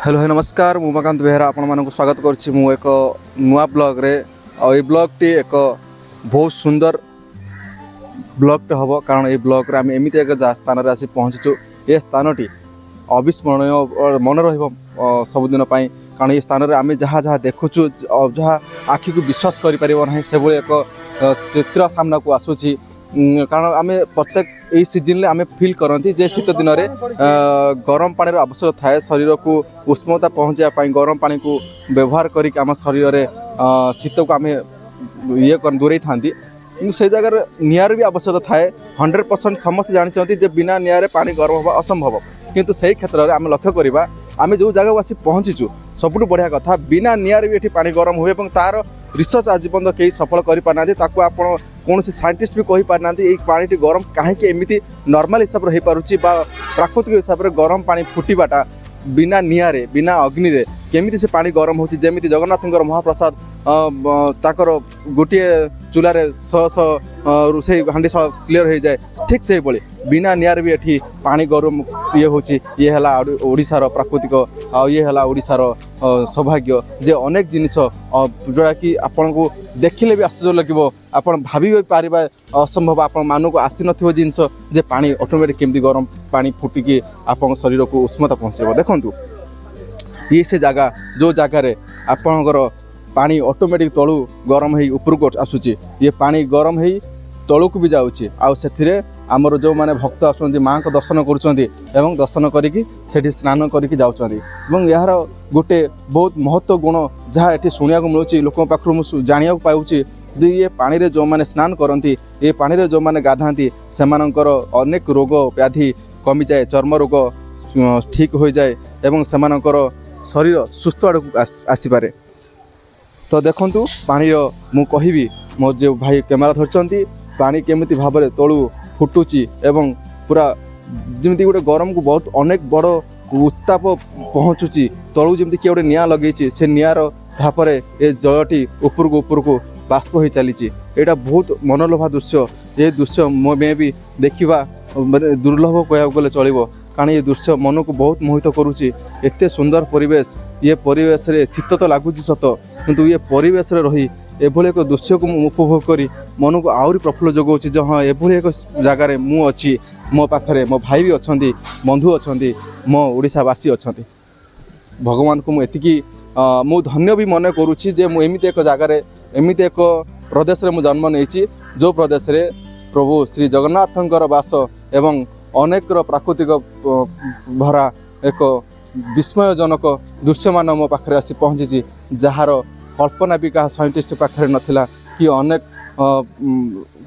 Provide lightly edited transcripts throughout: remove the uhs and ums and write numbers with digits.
Hello, ନମସ୍କାର। ମୁଁ ଉମାକାନ୍ତ ବେହେରା, ଆପଣମାନଙ୍କୁ ସ୍ୱାଗତ କରୁଛି ମୁଁ ଏକ ନୂଆ ବ୍ଲଗ୍ରେ। ଆଉ ଏଇ ବ୍ଲଗ୍ଟି ଏକ ବହୁତ ସୁନ୍ଦର ବ୍ଲଗ୍ଟେ ହେବ, କାରଣ ଏଇ ବ୍ଲଗ୍ରେ ଆମେ ଏମିତି ଏକ ସ୍ଥାନରେ ଆସି ପହଞ୍ଚିଛୁ। ଏ ସ୍ଥାନଟି ଅବିସ୍ମରଣୀୟ, ମନେ ରହିବ ସବୁଦିନ ପାଇଁ। କାରଣ ଏ ସ୍ଥାନରେ ଆମେ ଯାହା ଯାହା ଦେଖୁଛୁ, ଯାହା ଆଖିକୁ ବିଶ୍ୱାସ କରିପାରିବ ନାହିଁ, ସେଭଳି ଏକ ଚିତ୍ର ସାମ୍ନାକୁ ଆସୁଛି। କାରଣ ଆମେ ପ୍ରତ୍ୟେକ ଏଇ ସିଜିନ୍ରେ ଆମେ ଫିଲ୍ କରନ୍ତି ଯେ ଶୀତ ଦିନରେ ଗରମ ପାଣିର ଆବଶ୍ୟକ ଥାଏ। ଶରୀରକୁ ଉଷ୍ମତା ପହଞ୍ଚାଇବା ପାଇଁ ଗରମ ପାଣିକୁ ବ୍ୟବହାର କରିକି ଆମ ଶରୀରରେ ଶୀତକୁ ଆମେ ଇଏ ଦୂରେଇଥାନ୍ତି। କିନ୍ତୁ ସେଇ ଜାଗାରେ ନିଆଁର ବି ଆବଶ୍ୟକତା ଥାଏ। 100% ସମସ୍ତେ ଜାଣିଛନ୍ତି ଯେ ବିନା ନିଆଁରେ ପାଣି ଗରମ ହେବା ଅସମ୍ଭବ। କିନ୍ତୁ ସେଇ କ୍ଷେତ୍ରରେ ଆମେ ଲକ୍ଷ୍ୟ କରିବା, ଆମେ ଯେଉଁ ଜାଗାକୁ ଆସି ପହଞ୍ଚିଛୁ, ସବୁଠୁ ବଢ଼ିଆ କଥା, ବିନା ନିଆଁରେ ବି ଏଠି ପାଣି ଗରମ ହୁଏ ଏବଂ ତାର ରିସର୍ଚ୍ଚ ଆଜି ପର୍ଯ୍ୟନ୍ତ କେହି ସଫଳ କରିପାରିନାହାନ୍ତି। ତାକୁ ଆପଣ କୌଣସି ସାଇଣ୍ଟିଷ୍ଟ ବି କହିପାରିନାହାନ୍ତି, ଏଇ ପାଣିଟି ଗରମ କାହିଁକି ଏମିତି ନର୍ମାଲ ହିସାବରେ ହେଇପାରୁଛି ବା ପ୍ରାକୃତିକ ହିସାବରେ ଗରମ ପାଣି ଫୁଟିବାଟା ବିନା ନିଆଁରେ, ବିନା ଅଗ୍ନିରେ କେମିତି ସେ ପାଣି ଗରମ ହେଉଛି। ଯେମିତି ଜଗନ୍ନାଥଙ୍କର ମହାପ୍ରସାଦ, ତାଙ୍କର ଗୋଟିଏ ଚୁଲାରେ ଶହ ଶହ ରୋଷେଇ ହାଣ୍ଡିଶାଳ କ୍ଲିଅର ହେଇଯାଏ, ଠିକ୍ ସେଇଭଳି ବିନା ନିଆଁରେ ବି ଏଠି ପାଣି ଗରମ ଇଏ ହେଉଛି। ଇଏ ହେଲା ଓଡ଼ିଶାର ପ୍ରାକୃତିକ, ଆଉ ଇଏ ହେଲା ଓଡ଼ିଶାର ସୌଭାଗ୍ୟ ଯେ ଅନେକ ଜିନିଷ ଯେଉଁଟାକି ଆପଣଙ୍କୁ ଦେଖିଲେ ବି ଆଶ୍ଚର୍ଯ୍ୟ ଲାଗିବ, ଆପଣ ଭାବି ବି ପାରିବେ ଅସମ୍ଭବ, ଆପଣ ମାନଙ୍କୁ ଆସିନଥିବ ଜିନିଷ ଯେ ପାଣି ଅଟୋମେଟିକ୍ କେମିତି ଗରମ ପାଣି ଫୁଟିକି ଆପଣଙ୍କ ଶରୀରକୁ ଉଷ୍ମତା ପହଞ୍ଚାଇବ। ଦେଖନ୍ତୁ, ଇଏ ସେ ଜାଗା, ଯେଉଁ ଜାଗାରେ ଆପଣଙ୍କର ପାଣି ଅଟୋମେଟିକ୍ ତଳୁ ଗରମ ହେଇ ଉପରକୁ ଆସୁଛି। ଇଏ ପାଣି ଗରମ ହେଇ ତଳକୁ ବି ଯାଉଛି। ଆଉ ସେଥିରେ ଆମର ଯେଉଁମାନେ ଭକ୍ତ ଆସୁଛନ୍ତି, ମାଆଙ୍କ ଦର୍ଶନ କରୁଛନ୍ତି ଏବଂ ଦର୍ଶନ କରିକି ସେଠି ସ୍ନାନ କରିକି ଯାଉଛନ୍ତି। ଏବଂ ଏହାର ଗୋଟେ ବହୁତ ମହତ୍ତ୍ୱ ଗୁଣ ଯାହା ଏଠି ଶୁଣିବାକୁ ମିଳୁଛି, ଲୋକଙ୍କ ପାଖରୁ ମୁଁ ଜାଣିବାକୁ ପାଉଛି ଯେ ଇଏ ପାଣିରେ ଯେଉଁମାନେ ସ୍ନାନ କରନ୍ତି, ଏ ପାଣିରେ ଯେଉଁମାନେ ଗାଧାନ୍ତି, ସେମାନଙ୍କର ଅନେକ ରୋଗ ବ୍ୟାଧି କମିଯାଏ, ଚର୍ମ ରୋଗ ଠିକ୍ ହୋଇଯାଏ ଏବଂ ସେମାନଙ୍କର ଶରୀର ସୁସ୍ଥ ଆଡ଼କୁ ଆସିପାରେ। ତ ଦେଖନ୍ତୁ ପାଣିର, ମୁଁ କହିବି ମୋ ଯେଉଁ ଭାଇ କ୍ୟାମେରା ଧରିଛନ୍ତି, ପାଣି କେମିତି ଭାବରେ ତଳୁ ଫୁଟୁଛି ଏବଂ ପୁରା ଯେମିତି ଗୋଟେ ଗରମକୁ ବହୁତ ଅନେକ ବଡ଼ ଉତ୍ତାପ ପହଞ୍ଚୁଛି ତଳୁ, ଯେମିତି କିଏ ଗୋଟେ ନିଆଁ ଲଗେଇଛି, ସେ ନିଆଁର ତାପରେ ଏ ଜଳଟି ଉପରକୁ ଉପରକୁ ବାଷ୍ପ ହୋଇ ଚାଲିଛି। ଏଇଟା ବହୁତ ମନଲୋଭା ଦୃଶ୍ୟ। ଏ ଦୃଶ୍ୟ ମୋ ମେ ବି ଦେଖିବା ମାନେ ଦୁର୍ଲଭ କହିବାକୁ ଗଲେ ଚଳିବ, କାରଣ ଏ ଦୃଶ୍ୟ ମନକୁ ବହୁତ ମୋହିତ କରୁଛି। ଏତେ ସୁନ୍ଦର ପରିବେଶ। ଇଏ ପରିବେଶରେ ଶୀତ ତ ଲାଗୁଛି ସତ, କିନ୍ତୁ ଇଏ ପରିବେଶରେ ରହି ଏଭଳି ଏକ ଦୃଶ୍ୟକୁ ମୁଁ ଉପଭୋଗ କରି ମନକୁ ଆହୁରି ପ୍ରଫୁଲ୍ଲ ଯୋଗାଉଛି ଯେ ହଁ, ଏଭଳି ଏକ ଜାଗାରେ ମୁଁ ଅଛି, ମୋ ପାଖରେ ମୋ ଭାଇ ବି ଅଛନ୍ତି, ବନ୍ଧୁ ଅଛନ୍ତି, ମୋ ଓଡ଼ିଶାବାସୀ ଅଛନ୍ତି। ଭଗବାନଙ୍କୁ ମୁଁ ଏତିକି ମୁଁ ଧନ୍ୟ ବି ମନେ କରୁଛି ଯେ ମୁଁ ଏମିତି ଏକ ଜାଗାରେ, ଏମିତି ଏକ ପ୍ରଦେଶରେ ମୁଁ ଜନ୍ମ ନେଇଛି, ଯେଉଁ ପ୍ରଦେଶରେ ପ୍ରଭୁ ଶ୍ରୀ ଜଗନ୍ନାଥଙ୍କର ବାସ ଏବଂ ଅନେକର ପ୍ରାକୃତିକ ଭରା ଏକ ବିସ୍ମୟଜନକ ଦୃଶ୍ୟମାନ ମୋ ପାଖରେ ଆସି ପହଞ୍ଚିଛି, ଯାହାର କଳ୍ପନା ବି କାହା ସାଇଣ୍ଟିଷ୍ଟ ପାଖରେ ନଥିଲା କି ଅନେକ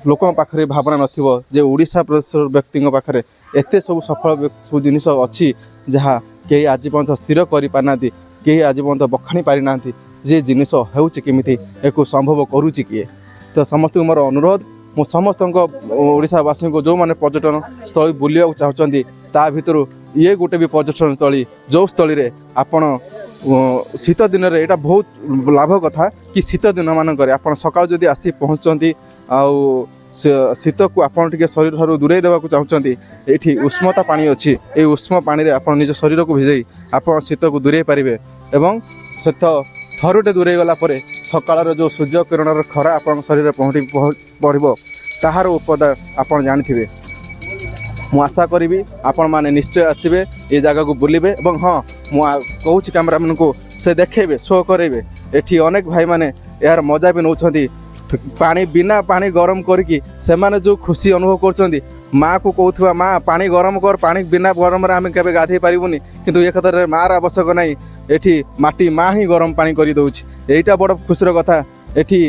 ଲୋକଙ୍କ ପାଖରେ ଭାବନା ନଥିବ ଯେ ଓଡ଼ିଶା ପ୍ରଦେଶର ବ୍ୟକ୍ତିଙ୍କ ପାଖରେ ଏତେ ସବୁ ସଫଳ ସବୁ ଜିନିଷ ଅଛି, ଯାହା କେହି ଆଜି ପର୍ଯ୍ୟନ୍ତ ସ୍ଥିର କରିପାରିନାହାନ୍ତି, କେହି ଆଜି ପର୍ଯ୍ୟନ୍ତ ବଖାଣି ପାରିନାହାନ୍ତି ଯେ ଜିନିଷ ହେଉଛି କେମିତି, ଏକୁ ସମ୍ଭବ କରୁଛି କିଏ। ତ ସମସ୍ତଙ୍କୁ ମୋର ଅନୁରୋଧ, ମୁଁ ସମସ୍ତଙ୍କ ଓଡ଼ିଶାବାସୀଙ୍କୁ, ଯେଉଁମାନେ ପର୍ଯ୍ୟଟନ ସ୍ଥଳୀ ବୁଲିବାକୁ ଚାହୁଁଛନ୍ତି, ତା ଭିତରୁ ଇଏ ଗୋଟେ ବି ପର୍ଯ୍ୟଟନ ସ୍ଥଳୀ, ଯେଉଁ ସ୍ଥଳୀରେ ଆପଣ ଶୀତ ଦିନରେ, ଏଇଟା ବହୁତ ଲାଭ କଥା କି ଶୀତ ଦିନମାନଙ୍କରେ ଆପଣ ସକାଳୁ ଯଦି ଆସି ପହଞ୍ଚୁଛନ୍ତି ଆଉ ସେ ଶୀତକୁ ଆପଣ ଟିକେ ଶରୀର ଠାରୁ ଦୂରେଇ ଦେବାକୁ ଚାହୁଁଛନ୍ତି, ଏଇଠି ଉଷ୍ମତା ପାଣି ଅଛି। ଏଇ ଉଷ୍ମ ପାଣିରେ ଆପଣ ନିଜ ଶରୀରକୁ ଭିଜେଇ ଆପଣ ଶୀତକୁ ଦୂରେଇ ପାରିବେ ଏବଂ ଶୀତ ଥରୁଟେ ଦୂରେଇ ଗଲା ପରେ ସକାଳର ଯେଉଁ ସୂର୍ଯ୍ୟ କିରଣର ଖରା ଆପଣଙ୍କ ଶରୀରରେ ପହଞ୍ଚି ପଡ଼ିବ, ତାହାର ଉପଦ ଆପଣ ଜାଣିଥିବେ। ମୁଁ ଆଶା କରିବି ଆପଣମାନେ ନିଶ୍ଚୟ ଆସିବେ, ଏ ଜାଗାକୁ ବୁଲିବେ। ଏବଂ ହଁ, ମୁଁ କହୁଛି କ୍ୟାମେରାମ୍ୟାନଙ୍କୁ, ସେ ଦେଖେଇବେ, ଶୋ କରାଇବେ। ଏଠି ଅନେକ ଭାଇମାନେ ଏହାର ମଜା ବି ନେଉଛନ୍ତି। ପାଣି, ବିନା ପାଣି ଗରମ କରିକି ସେମାନେ ଯେଉଁ ଖୁସି ଅନୁଭବ କରୁଛନ୍ତି, ମାଆକୁ କହୁଥିବା, "ମା, ପାଣି ଗରମ କର, ପାଣି ବିନା ଗରମରେ ଆମେ କେବେ ଗାଧେଇ ପାରିବୁନି।" କିନ୍ତୁ ଏ କ୍ଷେତ୍ରରେ ମାଆର ଆବଶ୍ୟକ ନାହିଁ। ଏଠି ମାଟି ମା ହିଁ ଗରମ ପାଣି କରିଦେଉଛି। ଏଇଟା ବଡ଼ ଖୁସିର କଥା। ଏଠି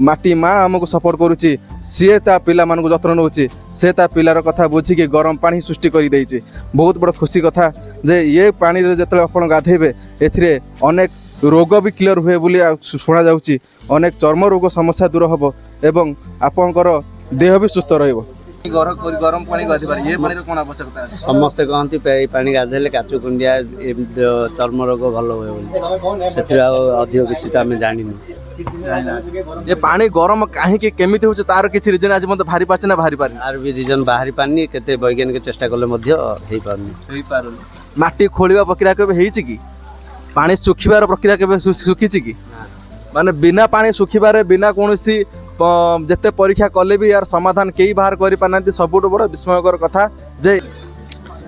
ମାଟି ମା ଆମକୁ ସପୋର୍ଟ କରୁଛି। ସିଏ ତା ପିଲାମାନଙ୍କୁ ଯତ୍ନ ନେଉଛି। ସେ ତା ପିଲାର କଥା ବୁଝିକି ଗରମ ପାଣି ସୃଷ୍ଟି କରିଦେଇଛି। ବହୁତ ବଡ଼ ଖୁସି କଥା ଯେ ଇଏ ପାଣିରେ ଯେତେବେଳେ ଆପଣ ଗାଧେଇବେ, ଏଥିରେ ଅନେକ ରୋଗ ବି କ୍ଲିଅର ହୁଏ ବୋଲି ଆଉ ଶୁଣାଯାଉଛି। ଅନେକ ଚର୍ମ ରୋଗ ସମସ୍ୟା ଦୂର ହେବ ଏବଂ ଆପଣଙ୍କର ଦେହ ବି ସୁସ୍ଥ ରହିବ। ଗରମ ପାଣି ଗାଧେଇ ପାରିବେ, ଏ ପାଣିର କ'ଣ ଆବଶ୍ୟକତା ଅଛି? ସମସ୍ତେ କହନ୍ତି ଏଇ ପାଣି ଗାଧେଇଲେ କାଚୁ କୁଣ୍ଡିଆ, ଏମିତି ଚର୍ମ ରୋଗ ଭଲ ହୁଏ ବୋଲି। ସେଥିରେ ଆଉ ଅଧିକ କିଛି ତ ଆମେ ଜାଣିନୁ। ଏ ପାଣି ଗରମ କାହିଁକି, କେମିତି ହେଉଛି, ତାର କିଛି ରିଜନ ଆଜି ମଧ୍ୟ ବାହାରି ପାରୁଛି ନା ବାହାରି ପାରୁନି? ଆର ବି ରିଜନ ବାହାରି ପାରୁନି। କେତେ ବୈଜ୍ଞାନିକ ଚେଷ୍ଟା କଲେ ମଧ୍ୟ ହେଇପାରୁନି। ହେଇପାରୁନି। ମାଟି ଖୋଳିବା ପ୍ରକ୍ରିୟା କେବେ ହେଇଛି କି? ପାଣି ଶୁଖିବାର ପ୍ରକ୍ରିୟା କେବେ ଶୁଖିଛି କି? ମାନେ ବିନା ପାଣି ଶୁଖିବାରେ, ବିନା କୌଣସି ଯେତେ ପରୀକ୍ଷା କଲେ ବି ୟାର ସମାଧାନ କେହି ବାହାର କରିପାରୁନାହାନ୍ତି। ସବୁଠୁ ବଡ଼ ବିସ୍ମୟକର କଥା ଯେ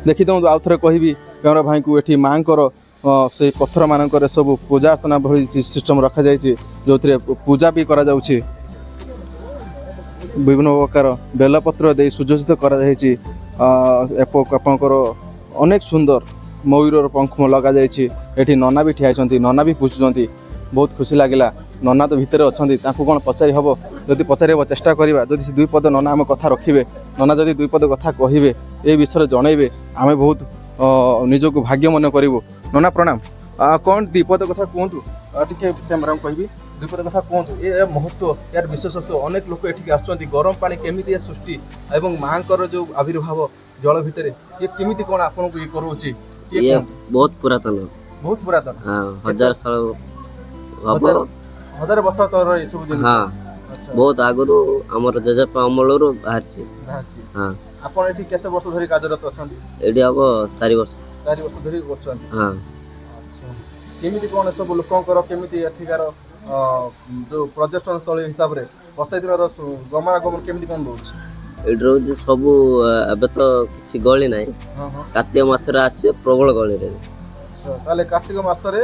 ଦେଖିଦିଅନ୍ତୁ, ଆଉ ଥରେ କହିବି କ୍ୟାମେରା ଭାଇଙ୍କୁ, ଏଠି ମାଆଙ୍କର ସେଇ ପଥରମାନଙ୍କରେ ସବୁ ପୂଜା ଅର୍ଚ୍ଚନା ଭଳି ସିଷ୍ଟମ୍ ରଖାଯାଇଛି, ଯେଉଁଥିରେ ପୂଜା ବି କରାଯାଉଛି। ବିଭିନ୍ନ ପ୍ରକାର ବେଲପତ୍ର ଦେଇ ସୁସଜ୍ଜିତ କରାଯାଇଛି। ଆପଣଙ୍କର ଅନେକ ସୁନ୍ଦର ମୟୂରର ପଙ୍ଖ ଲଗାଯାଇଛି। ଏଠି ନନା ବି ଠିଆ ହେଇଛନ୍ତି, ନନା ବି ପୂଜୁଛନ୍ତି। ବହୁତ ଖୁସି ଲାଗିଲା। ନନା ତ ଭିତରେ ଅଛନ୍ତି, ତାଙ୍କୁ କ'ଣ ପଚାରି ହେବ? ଯଦି ପଚାରି ହେବ, ଚେଷ୍ଟା କରିବା। ଯଦି ସେ ଦୁଇ ପଦ ନନା ଆମ କଥା ରଖିବେ, ନନା ଯଦି ଦୁଇ ପଦ କଥା କହିବେ, ଏ ବିଷୟରେ ଜଣେଇବେ, ଆମେ ବହୁତ ନିଜକୁ ଭାଗ୍ୟ ମନେ କରିବୁ। ନନା ପ୍ରଣାମ। କ'ଣ ଦୁଇ ପଦ କଥା କୁହନ୍ତୁ। ଟିକେ କ୍ୟାମେରାକୁ କହିବି, ଦୁଇ ପଦ କଥା କୁହନ୍ତୁ। ଏ ମହତ୍ଵ, ଏହାର ବିଶେଷତ୍ୱ, ଅନେକ ଲୋକ ଏଠିକି ଆସୁଛନ୍ତି। ଗରମ ପାଣି କେମିତି ଏ ସୃଷ୍ଟି ଏବଂ ମାଆଙ୍କର ଯେଉଁ ଆବିର୍ଭାବ ଜଳ ଭିତରେ, ଇଏ କେମିତି କ'ଣ ଆପଣଙ୍କୁ ଇଏ କରୁଛି, ଟିକେ ଇଏ କୁହନ୍ତୁ। ବହୁତ ପୁରାତନ। ବହୁତ ପୁରାତନ। ହଁ, ହଜାର ସାଲ ହବ। ହଜାର ବର୍ଷ ତଳର ଏସବୁ ଜିନିଷ? ହଁ। ବହୁତ ଆଗରୁ, ଆମର ଜେଜେବାପା ଅମଳରୁ ବାହାରିଛି। ବାହାରିଛି। ହଁ। ଆପଣ ଏଠି କେତେ ବର୍ଷ ଧରି କାର୍ଯ୍ୟରତ ଅଛନ୍ତି? ଏଇଠି ହବ 4 ବର୍ଷ। 4 ବର୍ଷ ଧରି କରୁଛନ୍ତି? ହଁ। ଆଚ୍ଛା। କେମିତି କ'ଣ ସବୁ ଲୋକଙ୍କର, କେମିତି ଏଠିକାର ଯୋଉ ପର୍ଯ୍ୟଟନ ସ୍ଥଳୀ ହିସାବରେ ପ୍ରତ୍ୟେକ ଦିନର ଗମନାଗମନ କେମିତି କ'ଣ ରହୁଛି? ଏଇଠି ରହୁଛି ସବୁ। ଏବେ ତ କିଛି ଗହଳି ନାହିଁ। ହଁ ହଁ କାର୍ତ୍ତିକ ମାସରେ ଆସିବେ, ପ୍ରବଳ ଗହଳିରେ। ଆଚ୍ଛା, ତାହେଲେ କାର୍ତ୍ତିକ ମାସରେ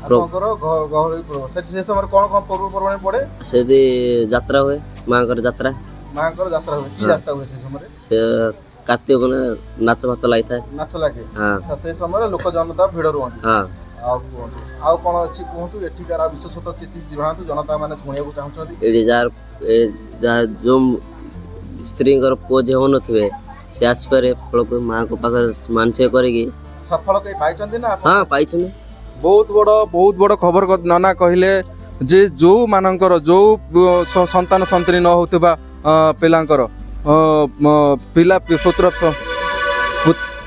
ଆପଣଙ୍କର ଗହଳି ପ୍ରବଳ। ସେଠି ସେ ସମୟରେ କ'ଣ କ'ଣ ପର୍ବପର୍ବାଣି ପଡ଼େ? ସେଠି ଯାତ୍ରା ହୁଏ, ମାଙ୍କର ଯାତ୍ରା। ମାଙ୍କର ଯାତ୍ରା ହୁଏ କି? ହଁ। ଯାତ୍ରା ହୁଏ ସେ ସମୟରେ? ସେ କାର୍ତ୍ତିକ ମାନେ ନାଚ ଫାଚ ଲାଗିଥାଏ। ନାଚ ଲାଗେ? ହଁ। ଆଚ୍ଛା, ସେଇ ସମୟରେ ଲୋକ ଜନତା ଭିଡ଼ ରୁହନ୍ତି? ହଁ। ଆଉ କୁହନ୍ତୁ, ଆଉ କ'ଣ ଅଛି କୁହନ୍ତୁ, ଏଠିକାର ବିଶେଷତ୍ୱ କିଛି ଜଣାନ୍ତୁ, ଜନତା ମାନେ ଶୁଣିବାକୁ ଚାହୁଁଛନ୍ତି। ଏଇଠି ଯାହାର ଯାହା ଯୋଉ ସ୍ତ୍ରୀଙ୍କର ପୁଅ ଝିଅ ହଉନଥିବେ, ସେ ଆସିପାରେ ଫଳକୁ ମାଙ୍କ ପାଖରେ ମାନସିକ କରିକି। ସଫଳ କେହି ପାଇଛନ୍ତି ନା ଆପଣ? ହଁ, ପାଇଛନ୍ତି। ବହୁତ ବଡ଼ ଖବର। ନନା କହିଲେ ଯେ ଯେଉଁମାନଙ୍କର ଯେଉଁ ସନ୍ତାନ ସନ୍ତତି ନ ହେଉଥିବା ପିଲାଙ୍କର ପିଲା ପୁତ୍ର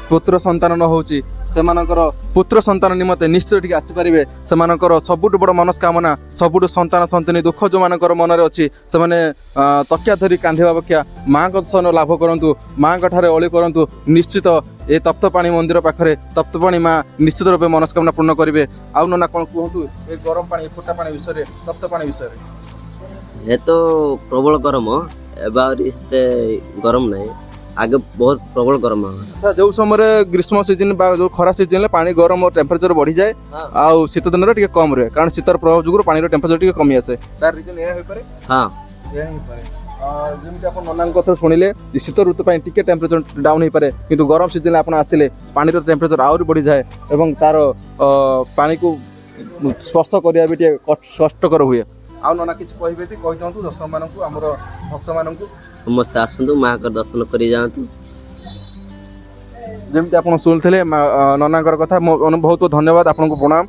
ପୁତ୍ର ସନ୍ତାନ ନ ହେଉଛି, ସେମାନଙ୍କର ପୁତ୍ର ସନ୍ତାନ ନିମନ୍ତେ ନିଶ୍ଚୟ ଟିକେ ଆସିପାରିବେ। ସେମାନଙ୍କର ସବୁଠୁ ବଡ଼ ମନସ୍କାମନା, ସବୁଠୁ ସନ୍ତାନ ସନ୍ତତି ଦୁଃଖ ଯେଉଁମାନଙ୍କର ମନରେ ଅଛି, ସେମାନେ ତକିଆ ଧରି କାନ୍ଦିବା ଅପେକ୍ଷା ମାଆଙ୍କ ଦର୍ଶନ ଲାଭ କରନ୍ତୁ, ମାଆଙ୍କ ଠାରେ ଅଳି କରନ୍ତୁ। ନିଶ୍ଚିତ ଏ ତପ୍ତପାଣି ମନ୍ଦିର ପାଖରେ ତପ୍ତପାଣି ମା ନିଶ୍ଚିତ ରୂପେ ମନସ୍କାମନା ପୂର୍ଣ୍ଣ କରିବେ। ଆଉ ନନା କ'ଣ କୁହନ୍ତୁ ଏ ଗରମ ପାଣି, ଫୁଟା ପାଣି ବିଷୟରେ, ତପ୍ତ ପାଣି ବିଷୟରେ? ଏ ତ ପ୍ରବଳ ଗରମ। ଏବେ ଆହୁରି ଏତେ ଗରମ ନାହିଁ, ଆଗେ ବହୁତ ପ୍ରବଳ ଗରମ ହବ। ଆଚ୍ଛା, ଯେଉଁ ସମୟରେ ଗ୍ରୀଷ୍ମ ସିଜନ ବା ଯେଉଁ ଖରା ସିଜନରେ ପାଣି ଗରମ ଟେମ୍ପରେଚର ବଢ଼ିଯାଏ, ଆଉ ଶୀତ ଦିନରେ ଟିକେ କମ୍ ରୁହେ, କାରଣ ଶୀତର ପ୍ରଭାବ ଯୋଗୁଁ ପାଣିର ଟେମ୍ପରେଚର ଟିକେ କମି ଆସେ, ତାର ରିଜନ ଏହା ହୋଇପାରେ? ହଁ। ଏହା ହେଇପାରେ। ଯେମିତି ଆପଣ ନନାଙ୍କ କଥା ଶୁଣିଲେ ଯେ ଶୀତ ଋତୁ ପାଇଁ ଟିକେ ଟେମ୍ପରେଚର ଡାଉନ୍ ହେଇପାରେ, କିନ୍ତୁ ଗରମ ସିଜନରେ ଆପଣ ଆସିଲେ ପାଣିର ଟେମ୍ପରେଚର ଆହୁରି ବଢ଼ିଯାଏ ଏବଂ ତାର ପାଣିକୁ ସ୍ପର୍ଶ କରିବା ବି ଟିକେ କଷ୍ଟକର ହୁଏ। ଆଉ ନନା କିଛି କହିବେ କି କହିଦିଅନ୍ତୁ ଦର୍ଶକମାନଙ୍କୁ, ଆମର ଭକ୍ତମାନଙ୍କୁ। ସମସ୍ତେ ଆସନ୍ତୁ, ମାଙ୍କର ଦର୍ଶନ କରି ଯାଆନ୍ତୁ। ଯେମିତି ଆପଣ ଶୁଣିଥିଲେ ନନାଙ୍କର କଥା, ମୋ ବହୁତ ବହୁତ ଧନ୍ୟବାଦ ଆପଣଙ୍କୁ, ପ୍ରଣାମ।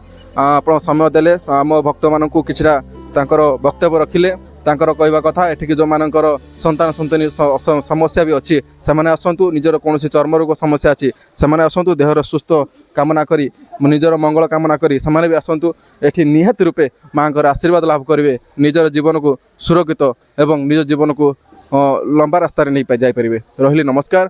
ଆପଣ ସମୟ ଦେଲେ, ଆମ ଭକ୍ତମାନଙ୍କୁ କିଛିଟା ତାଙ୍କର ବକ୍ତବ୍ୟ ରଖିଲେ। ତାଙ୍କର କହିବା କଥା, ଏଠିକି ଯେଉଁମାନଙ୍କର ସନ୍ତାନ ସନ୍ତତି ସମସ୍ୟା ବି ଅଛି, ସେମାନେ ଆସନ୍ତୁ। ନିଜର କୌଣସି ଚର୍ମ ରୋଗ ସମସ୍ୟା ଅଛି, ସେମାନେ ଆସନ୍ତୁ। ଦେହର ସୁସ୍ଥ କାମନା କରି, ନିଜର ମଙ୍ଗଳ କାମନା କରି ସେମାନେ ବି ଆସନ୍ତୁ। ଏଠି ନିହାତି ରୂପେ ମାଆଙ୍କର ଆଶୀର୍ବାଦ ଲାଭ କରିବେ, ନିଜର ଜୀବନକୁ ସୁରକ୍ଷିତ ଏବଂ ନିଜ ଜୀବନକୁ ଲମ୍ବା ରାସ୍ତାରେ ନେଇ ଯାଇପାରିବେ। ରହିଲି, ନମସ୍କାର।